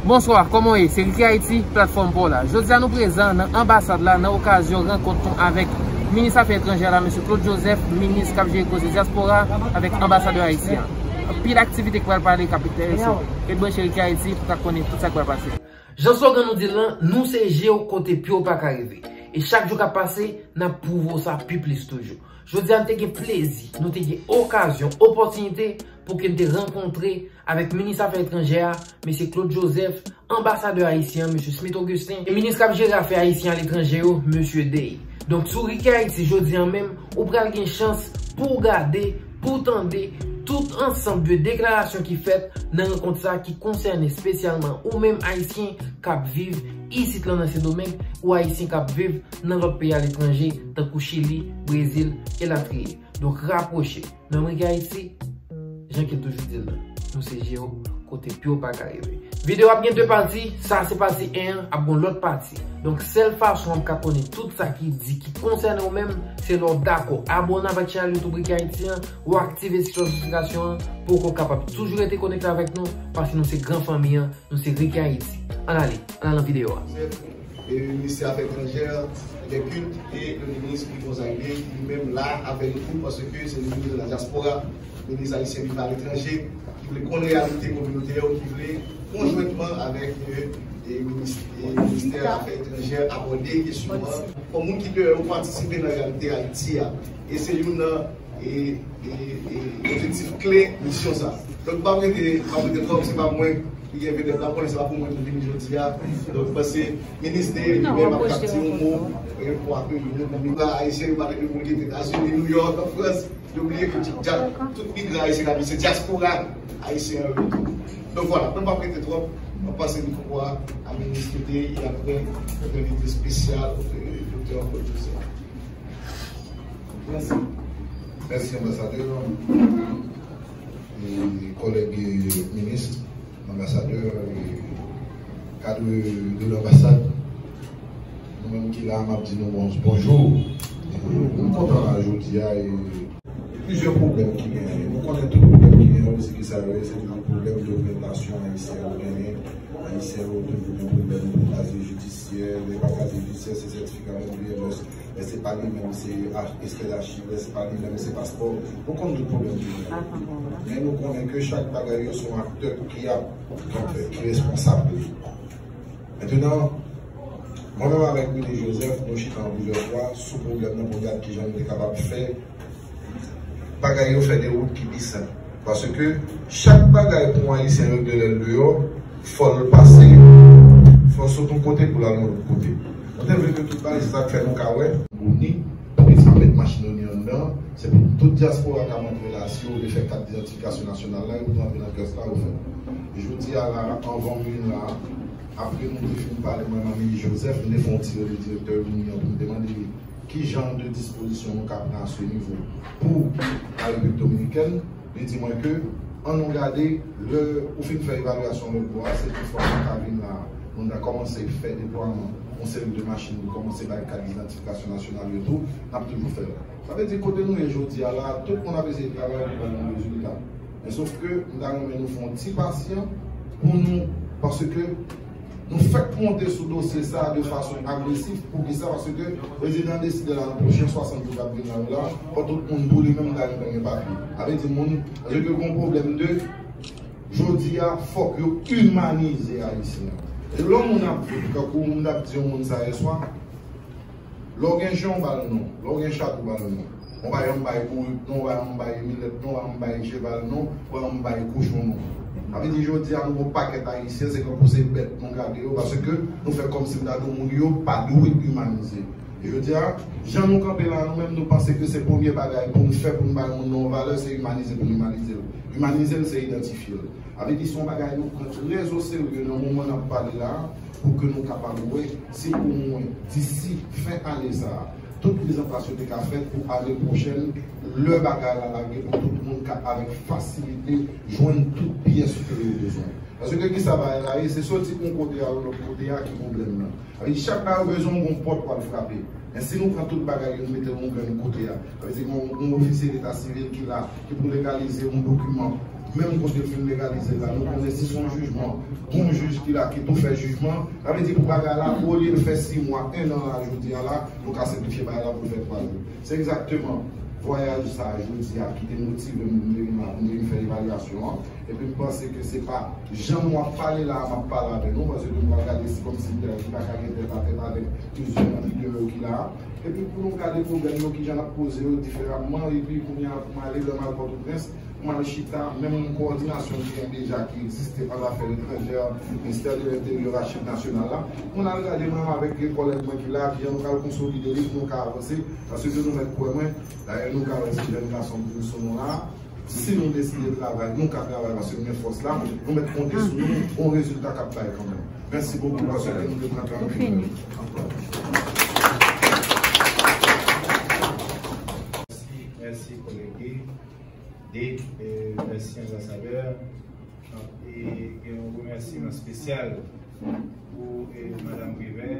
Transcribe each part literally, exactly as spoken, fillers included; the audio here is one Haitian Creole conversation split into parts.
Bonswa, kòman w ye? Se Ricky Haiti, platfòm pa w la. Jodi a nou prezan nan anbasad la nan okazyon rankont nou avèk minis afè etranjè la, mesye Claude Joseph, minis k ap jere koze dyaspora, avèk anbasadè ayisyen an. Anpil aktivite k pral pale k ap enterese w. Ret branche Ricky Haiti pou w ka konnen tout sa k pral pase. Jan slogan nou di l lan, nou se je w kote pye w pa ka rive. E chak jou k ap pase, n ap pwouve w sa pi plis toujou. Jodi a, n te gen plezi, nou te gen okazyon, opòtinite pou ke n te rankontre avèk minis afè etranjè a, mesye Claude Joseph, anbasadè ayisyen an, mesye Smith Augustin, e minis k ap jere afè ayisyen aletranje yo, mesye Dey. Donk, sou Ricky Haiti, jodi a menm, ou pral gen chans pou w gade, pou w tande tout ansanm de deklarasyon ki fèt nan rankont sa ki konsène espesyalman ou menm ayisyen k ap viv isit lan nan Sendomeng ou ayisyen k ap viv nan lòt peyi aletranje, tankou Chili, Brezil, elatriye. Donk, rapwoche. Nan Ricky Haiti, jan ke l toujou di l lan, nou se je w kote pye w pa ka rive. Videyo ap gen de pati, sa se pati en an, ap gen lòt pati. Donk, sèl fason w ap ka konnen tout sa ki di, ki konsène w menm, se lè w dakò abòne avèk chanèl YouTube Ricky Haiti an, ou aktive ti klòch notifikasyon an, pou w kapab toujou rete konekte avèk nou, paske nou se gran fanmi an, nou se Ricky Haiti. Ann ale, ann al nan videyo a. Joseph, e ministè afè etranjè, dè kilt, e le minis Louis Gonzague, ki li menm la avè nou tou, paske se le minis de la diaspora, minis ayisyen vivan aletranje, ki vle konn reyalite kominote yo, ki vle konjwentman avèk, e, e minis-, e ministè afè etranjè abòde kesyon an. Fò moun ki deyò yo patisipe nan reyalite Ayiti a. E se youn nan e, e, e, objektif kle misyon sa. Donk, m p ap rete, m p ap rete twòp, se pa mwen ki gen vedèt la, m konnen se pa pou mwen nou vini jodi a. Donk, m panse minis Dey li menm ap ka di yon mo, e, pou akeyi nou, pou migran ayisyen, yo pale de moun ki te Etazini, Nouyòk, an Frans, yo bliye ke dya-, tout migran ayisyen k ap viv, se dyaspora ayisyen an yo tou. Donk, vwala, pou m p ap rete twòp, m ap pase mikwo a, a minis Dey, e apre, nou gen envite espesyal, e, doktè Claude Joseph. Mèsi. Mèsi, anbasadè. E kòlèg, e, minis, anbasadè, e kad de lanbasad. Nou menm ki la, m ap di nou bon, bonjou. E nou kontan la jodi a, e plizyè pwoblèm ki genyen. Nou konnen tout pwoblèm ki genyen, se ki sa yo ye, se tout pwoblèm dòkimètasyon ayisyen yo genyen. Ayisyen yo toujou gen pwoblèm pou kaziye jidisyè, lè pa kaziye jidisyè, se sètifika menm V M S. Lè se pa li menm, se a-, ekstrè dachiv, lè se pa li menm, se paspò. Nou konn tout pwoblèm ki genyen. Men nou konnen ke chak bagay yo se yon aktè ki ap, ki ap fè, ki responsab de li. Mentenan, mwen menm avèk Willy Joseph, nou chita an plizyè fwa sou pwoblèm nan pou n gad kijan nou te kapab fè bagay yo fè de wout ki pi senp. Paske chak bagay pou yon Ayisyen regle lè l deyò, fò l pase, fò l sot yon kote pou l al yon lòt kote. Nou te vle ke tout bagay, se sa k fè nou ka wè. Ou ni, pou ke sa met machin yo ni anndan, se pou tout dyaspora ka montre la, si yo vle fè kat idantifikasyon nasyonal la, yo pou rantre nan kiyòs la, yo fè. Jodi a la, anvan m vin la, apre nou te fin pale mwen, Manmi Joseph, m te fè yon ti rele direktè Wini an pou m te mande li ki jan de dispozisyon nou ka pran a se nivo pou la Repiblik Dominikèn. Li di mwen ke, ann nou gade, lè ou fin fè evalyasyon lòt bò a, se toutfwa nou ka vin la, nou ta kòmanse fè deplwaman yon seri de machin pou kòmanse bay kat idantifikasyon nasyonal yo tou, n ap toujou fè l. Sa vle di, kote nou ye jodi a la, tout moun ap eseye travay pou bay yon rezilta. Men sòf ke m ta renmen nou fè yon ti pasyan pou nou, paske nou fèk monte sou dosye sa a de fason agresif. Poukisa? Paske prezidan deside la, nan pwochen swasant jou k ap vin la yo la, fò tout moun pou li menm ta gentan gen papye. Sa vle di moun, paske gen yon pwoblèm de, jodi a, fòk yo imanize Ayisyen an. E lè yon moun ap viv, tankou m t ap di yon moun sa yèswa, lè w gen jan w ba l non, lè w gen chat ou ba l non. Ou pa janm bay bourik non, ou pa janm bay milèt non, ou pa janm bay cheval non, ou pa janm bay kochon non. Sa vle di jodi a nou gon pakèt Ayisyen, se tankou se bèt nou gade yo, paske nou fè kòmsi m ta di w moun yo pa dwe imanize. E jodi a, jan nou kanpe la, nou menm nou panse ke se premye bagay pou n fè pou n bay yon moun non yon valè, se imanize pou n imanize l. Imanize l, se idantifye l. Sa vle di se yon bagay nou pran trè o serye nan moman n ap pale la a, pou ke nou kapab wè si omwen disi fen ane sa a, tout mizanplas yo te ka fèt pou ane pwochèn, lè bagay la lage pou tout moun ka avèk fasilite jwenn tout pyès ke yo bezwen. Paske kisa bagay la ye, se soti pou yon kote al yon lòt kote a ki pwoblèm nan. Sa vle di chak bagay ou bezwen ou gon pòt pou al frape. Men si nou pran tout bagay yo nou mete l yon grenn kote a, sa vle di gon, gon ofisye leta sivil ki la, ki pou legalize yon dokiman, Menm kote l fin legalize l la, nou konnen si se yon jijman, gon jij ki la, ki tou fè jijman, sa vle di pou bagay la, olye l fè sis mwa, en an la, jodi a la, nou ka senplifye bagay la pou l fè twa jou. Se egzakteman vwayaj sa a, jodi a, ki te motive m pou m te vin la, pou m te vin fè evalyasyon an. Epi m panse ke se pa jan m w ap pale la a, m ap pale avè nou, paske m pral gade se kòmsi m te ki pa ka gen tèt a tèt avèk plizyè lidè yo ki la a. Epi pou nou gade pwoblèm yo, kijan n ap poze yo diferaman, epi kounye a pou m ale lè m al Pòtoprens, m al chita, menm kowòdinasyon ki gen deja, ki egziste ant Afè Etranjè, Ministè de Lenteryè, Achiv Nasyonal la. Mwen al gade menm avèk kòlèg mwen ki la, kijan nou ka konsolide li pou nou ka avanse, paske nou mèt kwè mwen, dayè nou ka wè ti jèn gason m sou nou la, si nou deside travay, nou ka travay paske nou gen fòs la, nou mèt konte sou nou, bon rezilta k ap bay kanmenm. Mèsi bokou paske nou te pran tan pou nou. Mèsi, mèsi, kolèg. De, euh, mèsi, anbasadè. E gen yon remèsiman espesyal pou, euh, Madanm Privè,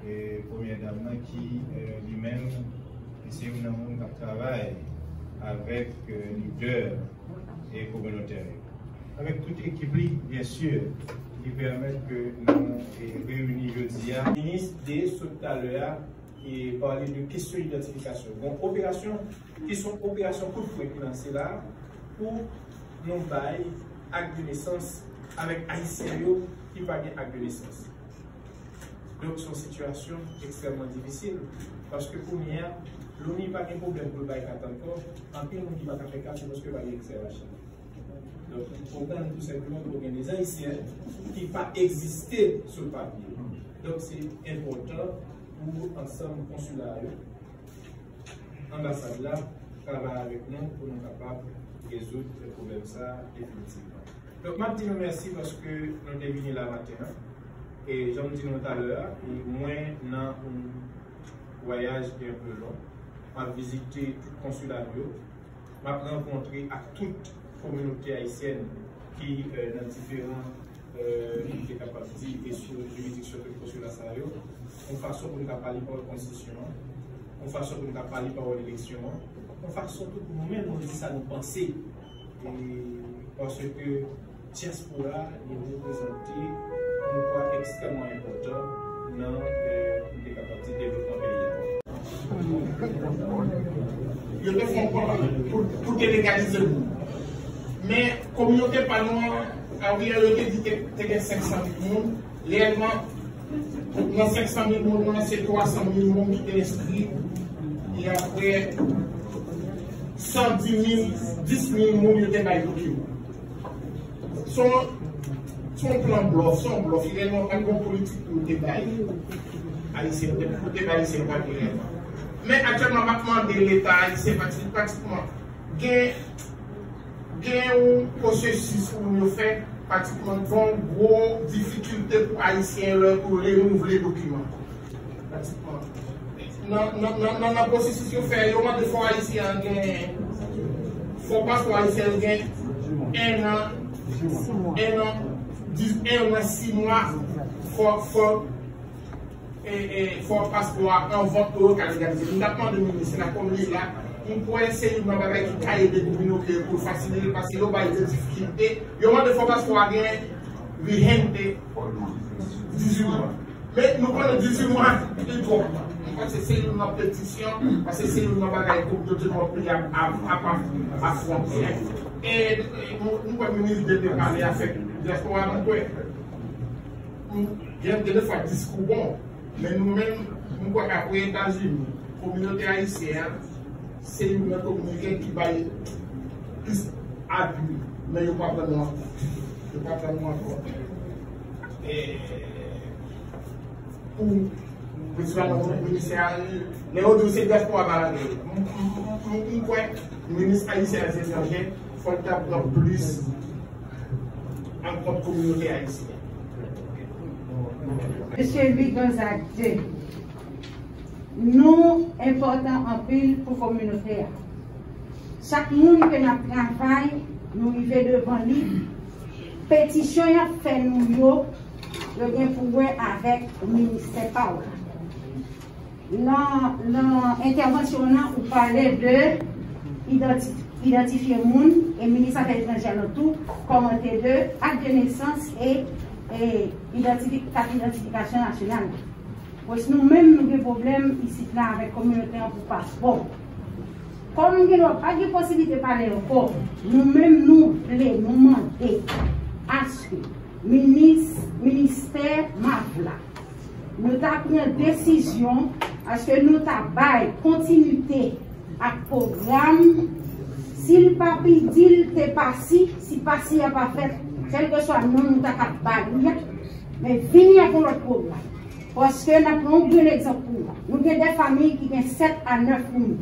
euh, premyè dam nan ki, euh, li menm, li se youn nan moun k ap travay avèk, euh, lidè, euh, kominotè yo. Avèk tout ekip li, byen si, ki pèmèt ke nou, euh, reyini jodi a. Minis de sot talè a, e pale de kesyon idantifikasyon. Bon, operasyon ki se yon operasyon kout pwen ki lanse la pou nou bay ak de nesans avèk Ayisyen yo ki pa gen ak de nesans. Donk, se yon sitiyasyon ekstrèmman difisil, paske kounye a, loni pa gen pwoblèm pou l bay kat ankò, anpil moun ki pa ka fè kat, se paske pa gen eksè machin. Donk, ou konprann tou senpleman ke gen de Ayisyen ki pa egziste sou papye. Donk, se enpòtan pou ansanm konsila yo, anbasad la, travay avèk nou pou nou kapab rezoud pwoblèm sa a definitivman. Donk, m ap di nou mèsi paske nou te vini la maten an. E jan m di nou talè a, e mwen nan yon vwayaj ki enpe lon. M ap vizite tout konsila nou yo. M ap rankontre ak tout kominote ayisyèn ki, euh, nan diferan, euh, m te kapab di, e sou jiridiksyon tout konsila sa yo, yon fason pou nou ka pale pawòl konstitisyon an, yon fason pou nou ka pale pawòl eleksyon an, yon fason tou pou nou menm nou di sa nou panse. E paske dyaspora li reprezante yon pwa ekstrèmman enpòtan nan, euh, pou te kapab di devlopman peyi a. Yo te fè yon plan pou, pou te legalize moun. Men kominote pa nou an, anviwon yo te di te, te gen senk san mil moun. Reyèlman, nan senk san mil moun nan, se twa san mil moun ki te enskri. E apre, san dis mil, dis mil moun yo te bay dokiman. Se yon, se yon plan blòf, se yon blòf. Reyèlman, pa t gen yon politik pou yo te bay Ayisyen, pou te bay Ayisyen papye reyèlman. Men aktyèlman, m ap mande Leta ayisyen, pati-, pratikman, gen, gen yon pwosesis pou moun yo fè, pratikman, gen yon gwo difikilte pou Ayisyen lè pou renouvle dokiman. Pratikman. Nan, nan, nan, nan, nan pwosesis yo fè, yo mande fò Ayisyen an gen, fò paspò Ayisyen an gen en an, en an, dis, en an, sis mwa, fò, fò, e, e, fò paspò a anvan pou yo ka legalize. M t ap mande minis la, kòm li la, m kwè se youn nan bagay ki ka ede kominote yo pou fasilite, paske yo bay de difikilte. Yo mande fò paspò a gen vigente dizuit mwa. Men nou konnen dizuit mwa li twòp. Mwen panse se youn nan petisyon, paske se youn nan bagay kominote nou ap, ap, ap, ap afwonte. E, e nou, nou wè minis de te pale avèk dyaspora, nou kwè. Nou, gen, gen de fwa diskou bon, men nou menm, nou kwè apre Etazini, kominote ayisyen an, se youn nan kominote ki bay plis apui, men yo pa pran nou an kont. Yo pa pran nou an kont. E, pou, prensipalman, pou minis a, lè yo di w se dyaspora pa la, m, m, m, m, m kwè minis ayisyen afè etranjè, fò l ta pran plis an kont kominote ayisyen. Mesye Louis Gonzague de, nou enpòtan anpil pou kominote a. Chak moun ke n ap travay, nou rive devan li, petisyon y ap fè nou yo, yo gen pou wè avèk ministè pa w la. Nan, nan entèvansyon w lan, ou pale de idantite. Idantifye moun e minis afè etranjè nou tou kòmante de ak de nesans e, e idantifi-, kat idantifikasyon nasyonal. Pwès nou menm nou gen pwoblèm isit la avèk kominote an pou paspò. Kòm gen lòt pa gen posiblite pale ankò, nou menm nou vle, nou mande aske minis, ministè MAF la, nou ta pran desizyon aske nou ta bay kontinite ak pwogram. Si l pa pi di l te pasi, si pasi a pa fèt, kèlkeswa non nou ta ka ba li a, men vini ak yon lòt pwogram. Paske n ap pran yon grenn egzanp pou nou. Nou gen de fanmi ki gen sèt a nèf moun.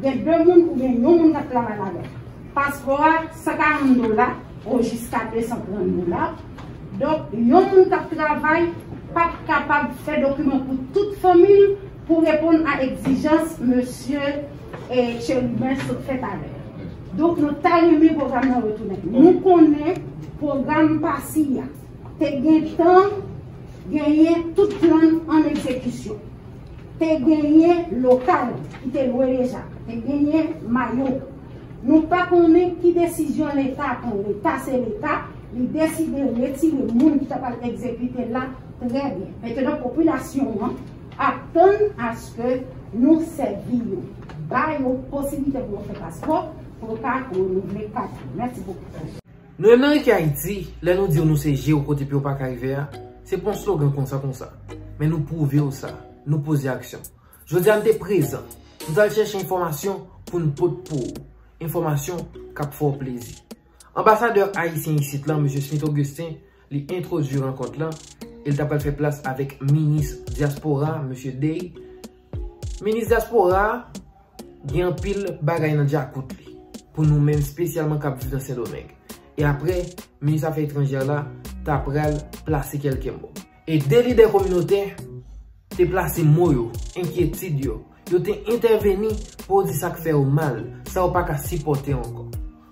Gen de moun oubyen yon moun k ap travay ladan. Paspò a, san karant dola, o jiska de san trant dola. Donk, yon moun k ap travay p ap kapab fè dokiman pou tout fanmi l pou reponn a egzijans mesye, e, Cherubin sot fè talè. Donk, nou ta renmen pwogram nan retounen. Nou konnen pwogram pasi a te gentan genyen tout plan an egzekisyon. Te genyen lokal ki te lwe deja. Te genyen mayo. Nou pa konnen ki desizyon Leta pran. Leta se Leta, li deside retire moun ki ta pral egzekite l la, trè byen. Mentnan, popilasyon an atann aske nou sèvi yo, ba yo posiblite pou yo fè paspò, pou yo ka renouvle kat yo. Mèsi bokou. Nou menm nan Riki Ayiti, lè nou di w nou se je w kote pye w pa ka rive a, se pa yon slogan konsa konsa. Men nou pwouve w sa, nou poze aksyon. Jodi a n te prezan, nou t al chèche enfòmasyon pou n pot pou ou. Enfòmasyon k ap fè w plezi. Anbasadè ayisyen isit la, mesye Smith Augustin, li entwodui rankont lan, e l ta pral fè plas avèk minis dyaspora, mesye Dey. Minis dyaspora a gen anpil bagay nan djakout li pou nou menm, espesyalman k ap viv nan Sendomeng. E apre, minis afè etranjè la ta pral plase kèlke mo. E de lidè kominotè te plase mo yo, enkyetid yo. Yo te entèveni pou yo di sa k fè yo mal, sa yo pa ka sipòte ankò.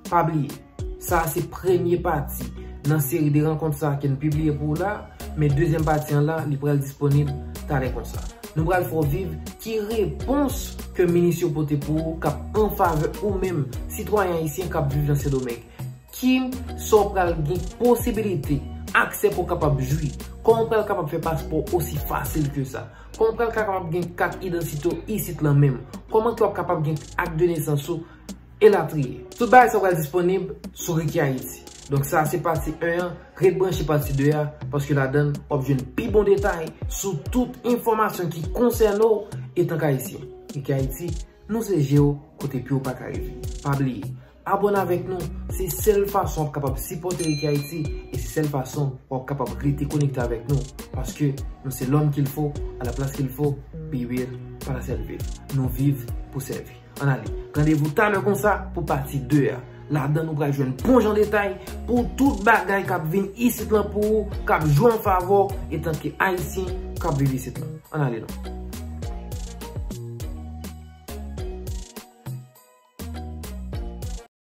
Pa bliye, sa a se premye pati nan seri de rankont sa a ke n pibliye pou ou la, men dezyèm pati an la, li pral disponib talè konsa. Nou pral fè w viv ki repons ke minis yo pote pou ou k ap an favè ou menm, sitwayen ayisyen k ap viv nan Sendomeng. Kim, sa w pral gen posibilite, aksè pou w kapab jwi, kòman w pral kapab fè paspò osi fasil ke sa, kòman w pral kapab gen kat idantite w isit lan menm, kòman ke w ap kapab gen ak de nesans ou, elatriye. Tout bagay sa pral disponib sou Riki Ayiti. Donk sa se pati en an, ret branche pati de a, paske ladann w ap jwenn pi bon detay sou tout enfòmasyon ki konsène w etank Ayisyen. Riki Ayiti, nou se je w kote pye w pa ka rive. Pa bliye, abòne avèk nou, se sèl fason w ap kapab sipòte Riki Ayiti, e se sèl fason w ap kapab rete konekte avèk nou, paske nou se l'homme qu'il faut, à la place qu'il faut, be with, pa la sèvi. Nou viv pou sèvi. Ann ale. Randevou talè konsa pou pati de a. Ladan nou pral jwenn bon jan detay pou tout bagay k ap vin isit lan pou ou, k ap jwe an favè w etanke Ayisyen k ap viv isit lan. Ann ale non.